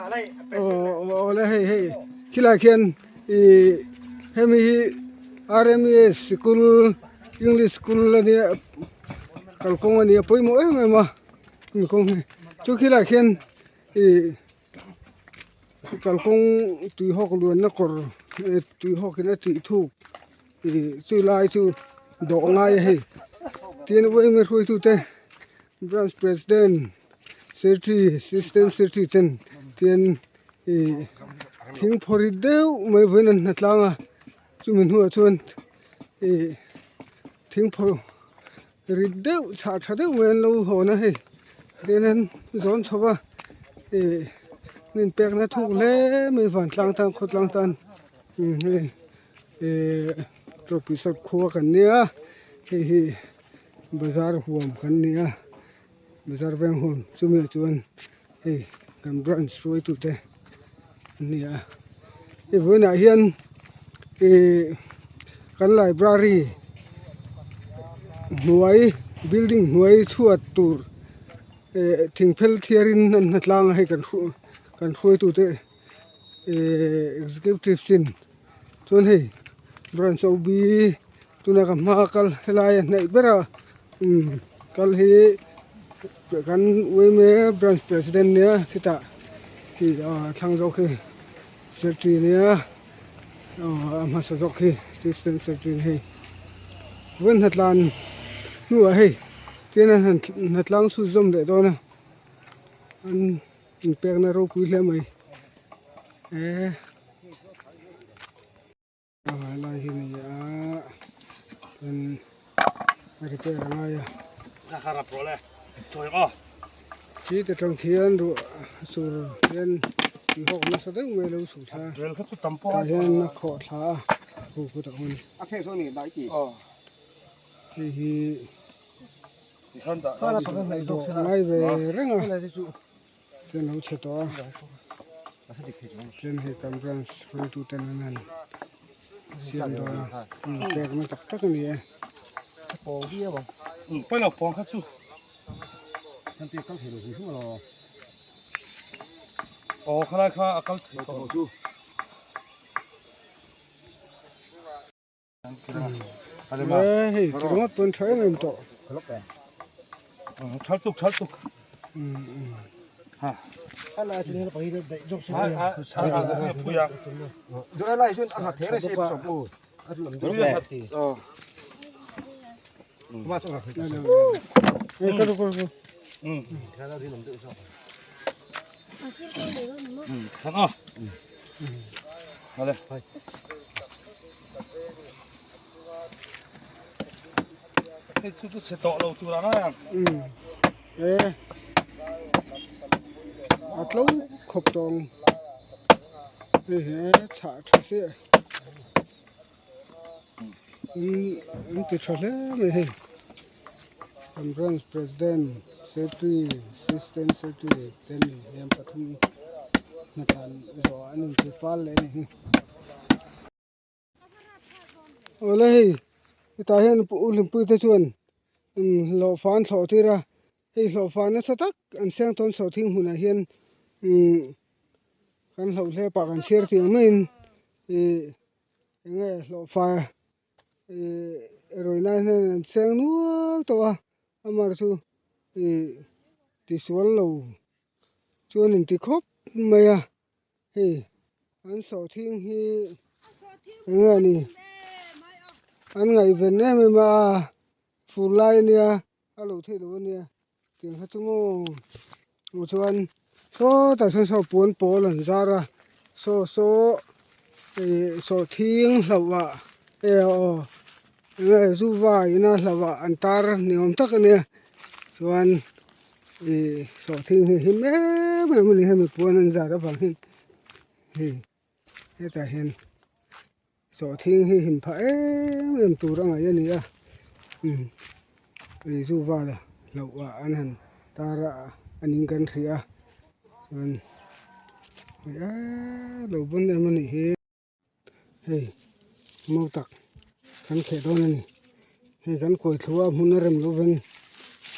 Awle hei hei khilai khian ih hemi hi RMES sikul english school ania kalkawng ania pawimawh em em a hemi kawng hi chu khilai khian ih kalkawng tuihawk luanna kawr tuihawk in a tih thuk ih chu lai chu dawh ngai a hei tin uaime hruaitute branch president. Secretary assistant secretary ten tian ih thing phawrh deuh mai vawiin an hnatlang a chumi hnuah chuan ih thing phawrh rit deuh chhah tha deuh mai an lo hawn a hei tihian an zawn chho va ih an inpekna thuk hle mai vantlang tan khawtlang tan hei ih tawlhpui khua kan nia hei hi bazar huam kan ni a. Bazar veng hun chumi ah chuan hei kan branch hruaitu te an ni a hei vawiinah hian ihh kan library hnuai building hnuai chhuat tur eh thingphel thiarin an hnatlang a hei kan kan hruaitu te ihh executive chin chuan hei branch OB tuna ka hma kal helai a hnaih ber a umm kal hi kan yma branch president nia khitah ih ah thlang zawk hi secretary nia aw a hmasa zawk hi assistant secretary hei vawiin hnatlan hnuah hei tin a hnatlang chhunzawm leh dawn a an inpekna ropui hle mai eh. Helai hi ni a chuan repair a ngai a khi te tang khian ruah a sur hian tui hawk nasa deuh mai a lo sur thla tah hian a khawh thla a khu khutah khawn hei hi dawh ngai ve reng a. Chuan lo chhe tawh a chuan hei kan branch hruaitu ten an han siam dawn a inpekna tak tak a ni e. Ee hei ti ringawt pawn tha em em tawh. Hei chu chu chhe tawh lo tur ang a um e a tlo khawp tawng hei he chhah tha chiah um an ti tha hle mai hei kan branch president secretary assistant secretary te an ni hliam pathum hnatlan zawhah an inti fal leh a ni hi. Awle hei hetah hian u hlimpui te chuan hlawhfa an thlawh tir a hei hlawhfa nasa tak an seng tawn chho thing hmunah hian umm kan hloh hle pah kan chhiar tih ang maiin ih eng nge hlawhfa ih rawih nan hian an seng nual tawh a amaherawhchu chu ih tisual lo chuan inti khawp mai a. Hei an sawhthing hi eng nge ni an ngaihven em em a fur lai ania a lo theih loh ania tiang kha chu maw hmuh chuan sawtah sawn saw puan pawl an zar a saw saw ih sawhthing hlauh ah e aw eng nge zuva ina hlauh ah an tar ni awm tak ania chuan. Ih sawhthing hi him em em a ni hemi puan an zar avang hian hei hetah hian sawhthing hi him phah em em tur a ngaih a ni a umm ih zu vala hlauh ah an han tar a a ning kan hria a chuan eee lo bun em a nih hi. Hei mau tak kan kheh dawn a ni hei kan kawi thlu a hmun a rem lo ven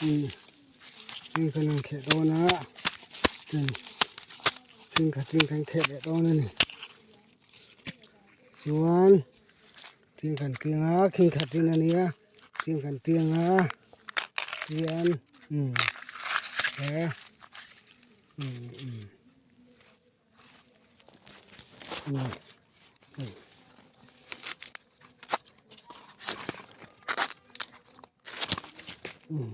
hei kan han kheh dawn a hei Thing khatin kan kheh leh dawn a ni. Chuan thing kan tiang a thing khatin a nia thing kan tiang a chuan umm he umm umm umm hei. Umm.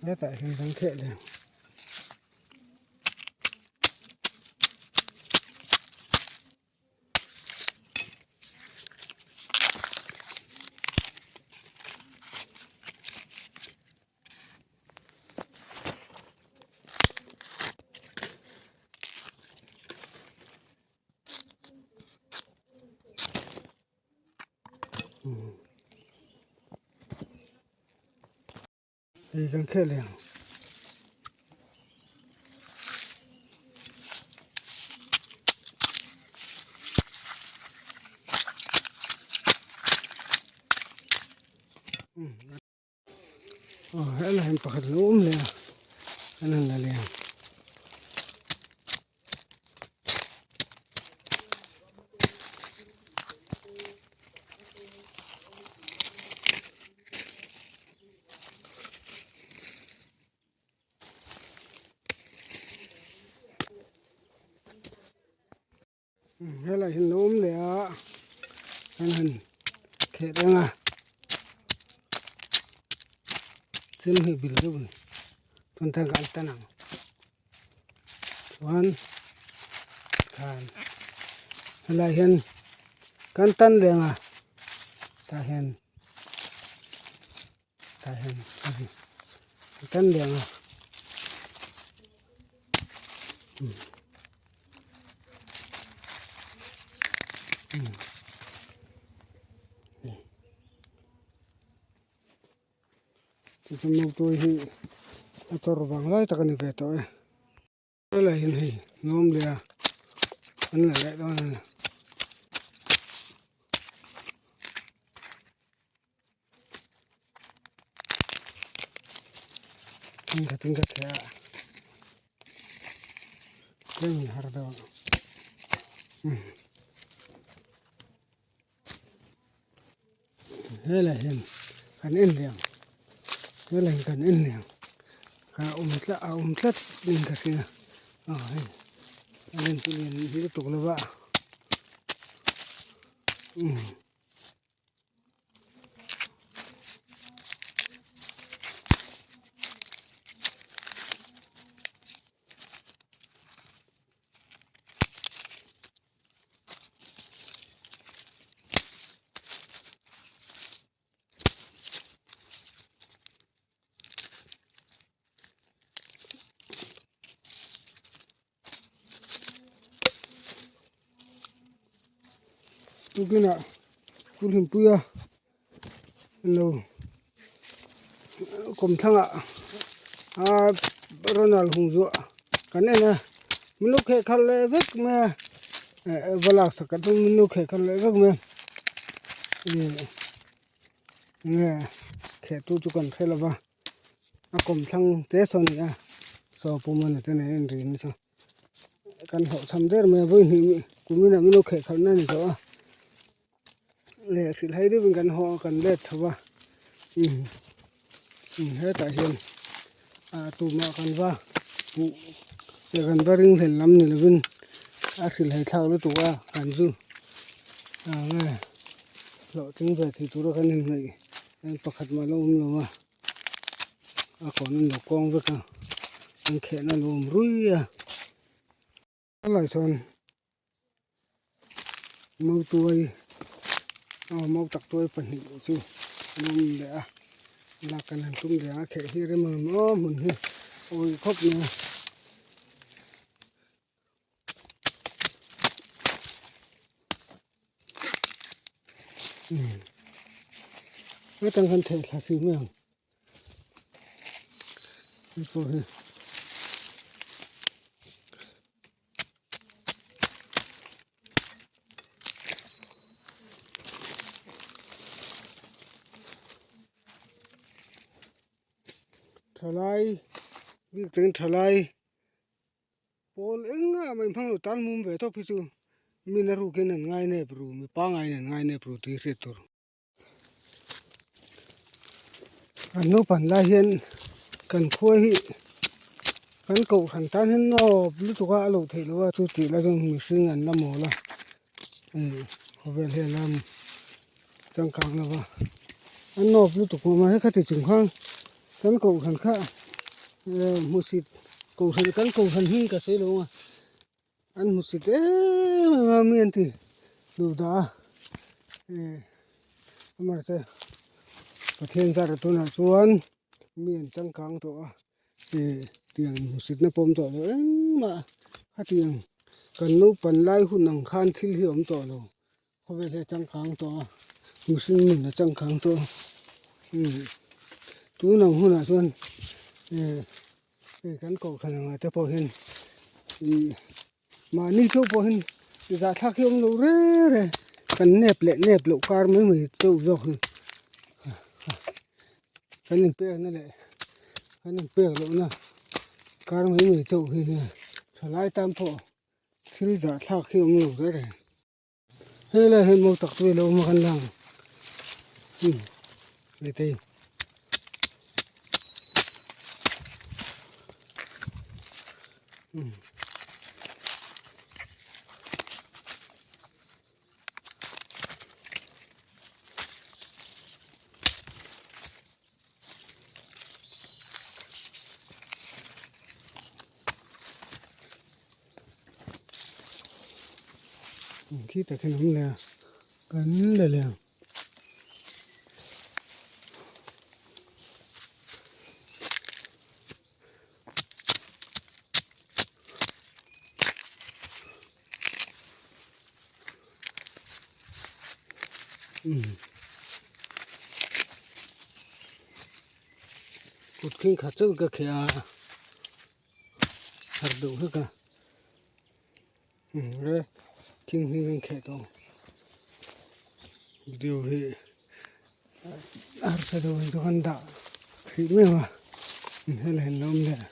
Hetah hian kan kheh leh ang. Hei kan khel leh ang. Aw helai hian pakhat lo awm leh a kan han la leh ang. Helai hi lo awm leh a kan han kheh reng a chem hi bil deuh a ni chuan thang kha an tan ang chuan khan helai hian kan tan reng a tah hian tah hian a ni an tan leh ang a. Chu motor hi a chawr vang lai tak a ni ve tawh e. Helai hian hei nuam leh a an la leh dawn a ni. Thenkhatin ka theh a tlem in har deuh ang helai hian kan en leh ang helai hi kan en leh ang a awm tlat a awm tlat niin ka hria aw hei a len chu lian lutuk lo va umm. Tukinah pu Hlimpuia lo kawmthlangah aa Ronald hung zuah kan en a min lo kheh khalh leh vek mai a eh va lak sak ka tum min lo kheh khalh leh vek mai a ih nge kheh tu chu kan hre lo va a kawmthlang te sawn a ni a saw pum a ni te nen a inri nasa. Kan hlauhchham der mai a vawi hnih kuminah min lo kheh khalh na a ni tawh a leh hrilh hai deuhin kan haw kan let chho a umm hetah hian ah tumah kan va hmuh leh kan va ring hlel lam ni lovin a hrilh hai thlak lutuk a kan zu ah nge hlawhtling ve thei tura kan inhnaih pakhat mah la awm lo a. A kawn an lo kawng vek a an khehna a lo awm ruih a helai sawn mautuai aw mautak tuai pahnih chu an awm leh a lak kan han tum leh ang a kheh hi rem ang maw hmun hi a awih khawp mai a. Hetang hian theh thla hrih mai ang hei pawh hi. Thalai bik takin thalai pawl engah mah inhmang lo tan mum ve tawp hi chu mi na rukin an ngai nep ru mi pangngai in an ngai nep ru tih hriat tur. Kan naupan lai hian kan khua hi kan kohhran tan hian nawp lutuk a a lo theih loh a chu tih lai chuan mihring an la mawl a ih khawvel hi a la changkang lo va a nawp lutuk pawh mahse khati chung khan kan kohhran kha hmusit kohhran kan kohhran hming ka sawi lo ang a. An hmu chit em em a mi an ti duh dah a eh amah te Pathian zar tunah chuan mi an changkang tawh a eh tiang hmuhsitna pawh awm tawh lo engmah khatiang kan naupan lai hun ang khan thil hi a awm tawh lo khawvel hi a changkang tawh a mihring nun a changkang tawh a umm tun ang hunah chuan eh. Hei kan kohhran angah te pawh hian ih mahni chauh pawh hian zahthlak hi a awm lo reng reng kan nep leh nep loh kar mai mai chauh zawk hi kan inpekna leh kan inpek lohna kar mai mai chauh hi nia thalai tan pawh thil zahthlak hi a awm lo reng reng. Helai hian mawi tak chu ilo awm a kan lang umm letei umm. Khi tak hian a awm leh a kan la leh ang. Kut khing khat chu ka kheh a har deuh hlek a le thing hming an kheh tawh video hi harsa deuh ang chu kan dah hrih mai ang a helai an lo awm leh.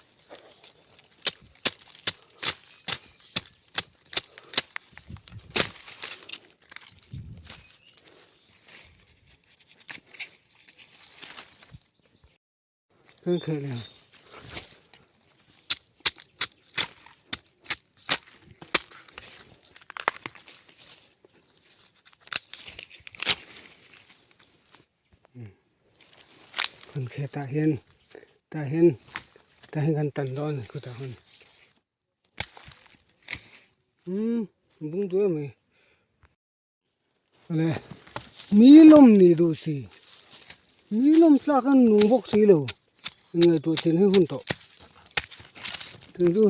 Kan kheh tah hian tah hian tah hian kan tan dawn a ni khutah khan. Umm bung duai mai le mi lawm ni duh si mi lawm tlak an nung bawk si lo inngaihtuah chin hi hun tawh tih chu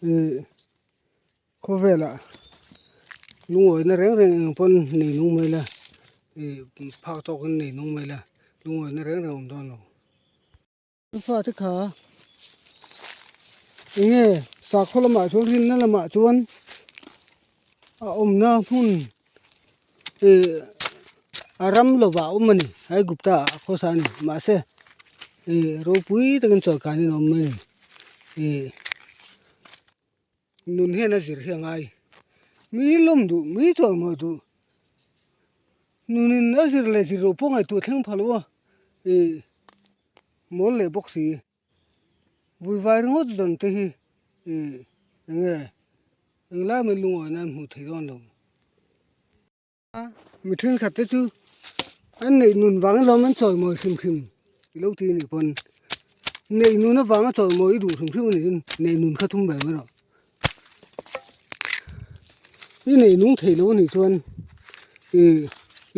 ih khawvelah lungawina reng reng eng pawn nei nung mai la ih phak tawkin nei nung mai la lungawina reng reng a awm dawn lo. Fate kha enge sakhaw lamah chuan rinna lamah chuan a awmna hmun ih a ram lovah a awm a ni Aigupta ah a khawsa a ni mahse ih ropui takin chawlhkanin a awm mai a ni ih nun hian a zir hi a ngai mi lawm duh mi chawlhmawh duh nunin a zir leh zir loh pawh ngaihtuah thleng phah lo a ih. Mawl leh bawk si vui vai ringawt dawn te hi ih eng nge englai mai lungawi nan hmuh theih dawn lo a mi thenkhat te chu an neih nun vang hlawm an chawi mawi hrim hrim i lo ti anih pawn neih nun avanga chawi mawi i duh hrim hrim anih chuan neih nun kha thum ve mai rawh i neih nung theih loh anih chuan ih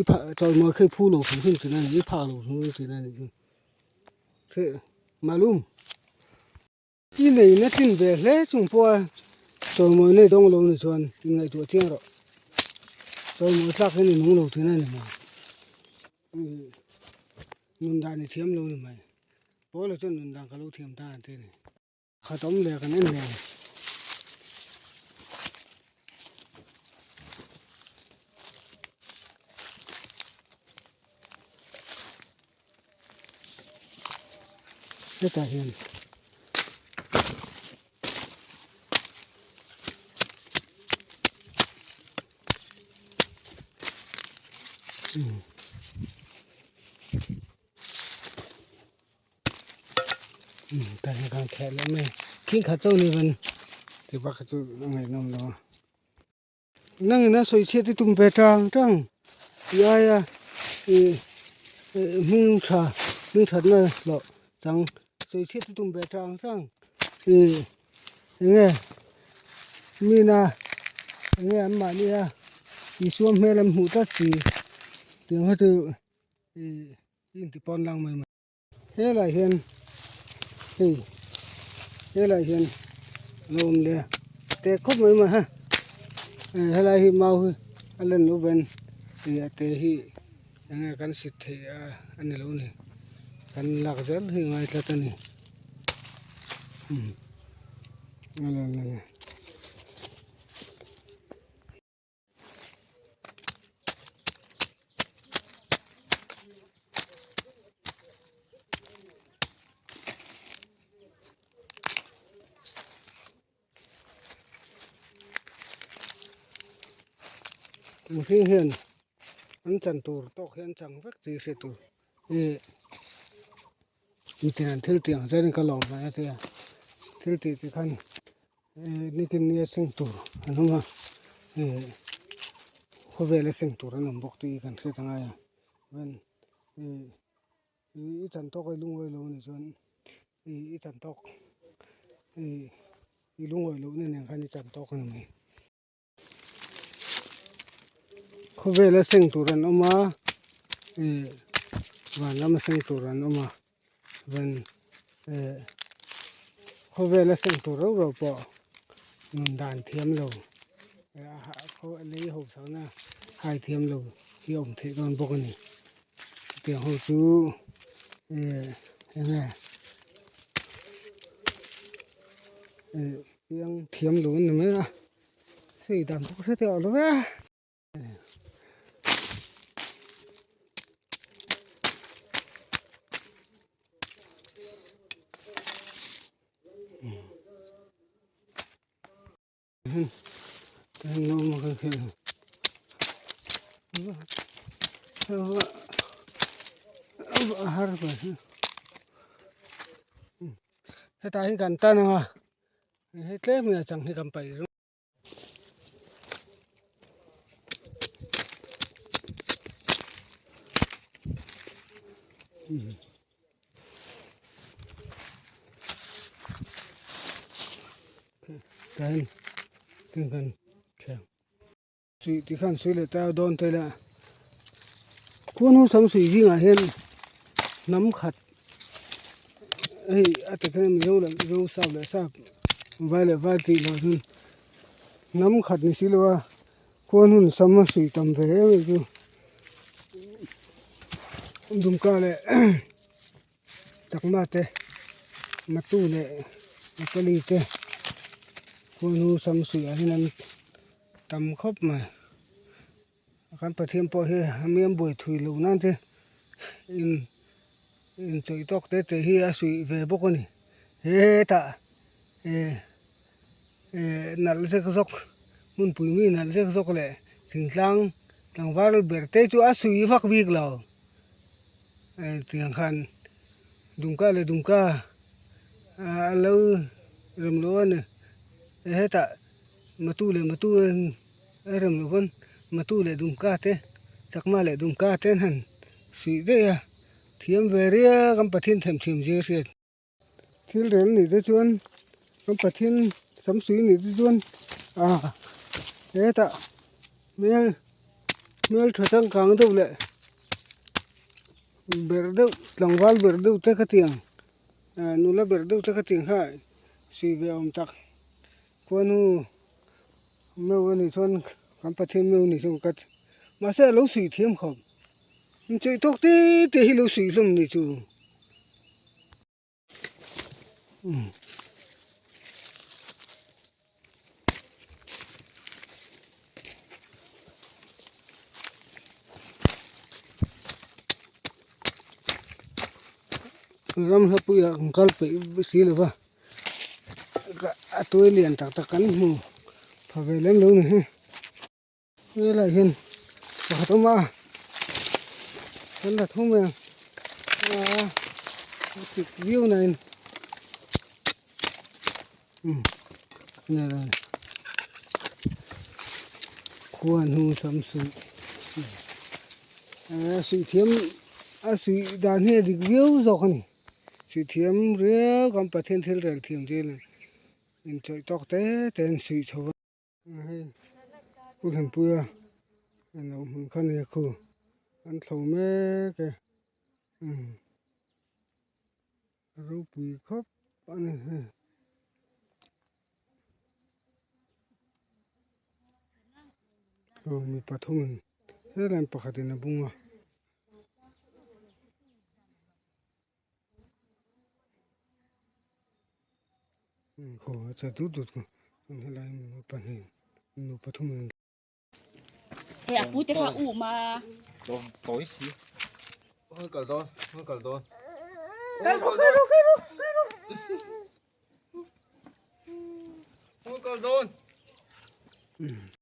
i phah chawi mawi kha i phu lo hrim hrim tih na a ni i phah lo hrim hrim tih na a nih chu. Hreh malum i nei na tlin ve hle chung pawh a chawimawi nei dawng lo ni chuan inngaihtuah chiang rawh chawimawi tlak hian i nung lo thin a ni mai nun dan i thiam lo ni mai pawl ah chuan nun dan ka lo thiam ta ang che ni. Khat awm leh kan en leh ang. Hetah hian Tah hian kan kheh leh mai a thing khat chauh ni van ti bak kha chu a ngaihnawm lo a nangin a sawi chhiat i tum ve tang tang ti aia ih hming tha hming thatna hlawh chang sawi chhiat i tum ve tang tang ih enge mina enge an mahni a Isua hmel an hmuh tlat si tiang kha chu ih inti pawn lang mai mai. Helai hian hei helai hian a awm leh a te khawp mai mai ha helai hi mau hi a len loh ven ih a te hi enge kan sit theih a a ni lo ni kan lak zel hi a ngai tlat a ni a la la la. Mihring hian an chan tur tawk hi an chang vek tih hriat tur ih miten an thil tih ang chuan ka lawm mai a tia thil tih te khan Nitin nia seng tur an awm a ih khawvela seng tur an awm bawk tih kan hriat angai a chuan ih i chan tawk a i lungawi lo anih chuan ih i chan tawk ih i lungawi lohna nen khan i chan tawk a ni mai. Khawvela seng tur an awm a ih van lama seng tur an awm a van eh khawvela seng tur rau rau pawh nun dan thiam lo lei ho sakna hai thiam lo hi a awm theih dawn bawk a ni chutiang ho chu eh enge eh piang thiam lo an ni mai a. Sei dan bawk hret erawh lo e. Hetah hian kan tan ang a hei tlem nge chang hi kan paih ringawt. Suih ti khan sui leh ta dawn te la khuanu sam sui zingah hian hnam khat hei a ti khan mizo leh mizo sap leh sap vai leh vai tih loh chuan hnam khat ni si lo a khuanu sam a suih tam ve em em chu dumka leh chakma te matu leh nepali te khuanu sam suih ah hian an tam khawp mai kan pathian pawh hi a miam buai thui lo nan te in inchawih tawk te te hi a suih ve bawk a ni hetah eh eh nalh zek zawk hmunpui mi nalh zek zawk leh thingtlang tlangval ber te chu a suih vak bik lo eh tiang khan dumka leh dumka a lo rem lo a ni hetah matu leh matu a rem lo pawn matu leh dumka te chakma leh dumka te an han suih daih a thiam ve riak an Pathian themthiam zia hriat. Thil rel nih te chuan kan Pathian sam suih nih te chuan ah hetah hmel hmel tha changkang deuh leh berh deuh tlangval berh deuh te ka ti ang ah nula berh deuh te ka ti ang kha suih ve awm tak khuanu meuh a nih chuan kan Pathian meuh a nih chuan ka mahse a lo suih thiam khawp inchawih tawk te te hi lo suih hlawm ni chu. Ram hlapuiah kan kal peih si lo va a tuai lian tak tak kan hmu pha ve lem lo ni hi. Helai hian pakhat awm a kan la thum em a tik viau na in um khua hnu sam suih a suih thiam a suih dan hi a dik viau zawk a ni suih thiam riau kan Pathian thil rel thiam zir a inchawih tawk te te an suih chho a. Hei pu Hlimpuia an lo hmun kha nia khu an thlo mek e umm ropui khawp a ni hei. Aw mi pathumin helai pakhatin a bung a. Khaw a che dut dut a helai mi pahnih nu pathum an Hei a pute kha u ma. Tawi si. Hoi kal dawn, hoi kal dawn. Kal ru kal ru kal ru kal ru. Hoi kal dawn.